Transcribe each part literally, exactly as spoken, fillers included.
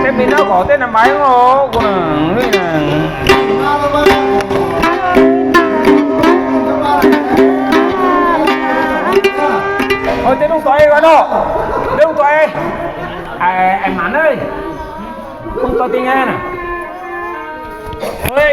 Te mi nau ko te na mai ngo ko na ni na. Ôi, te nung toi wa no. Nung toi. Ai, ai, man ơi. Kung patingan na. Hoy,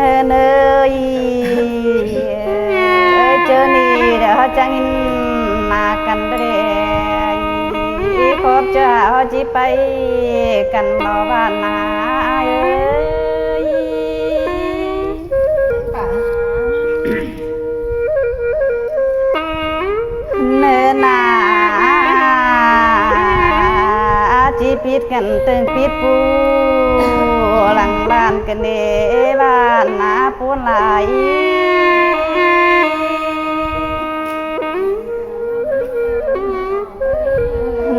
Nø nø i, jøni da jangin ma kan re, i kop ja ho ji pai kan lo ba na e. Nø na ji pit kan teng pit pu lang lan kan e ba na pu lai.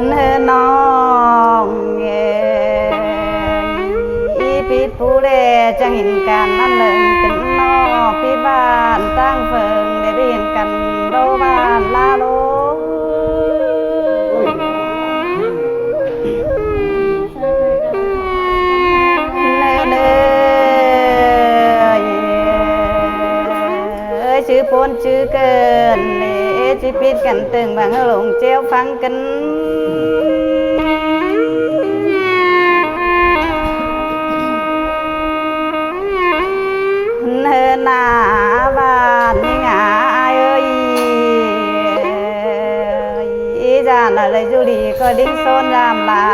Nø nong e, i pit pu le chang hin kan man leng kan no, pit ban tang pheng le bin kan do ban la lo. Nø nø e, chư pôn chư kơn e, chư pit kan teng bang lông cheo phang kan. Nø na ban ni nga ai ơi. I jan a le ju li ko ding son ram la.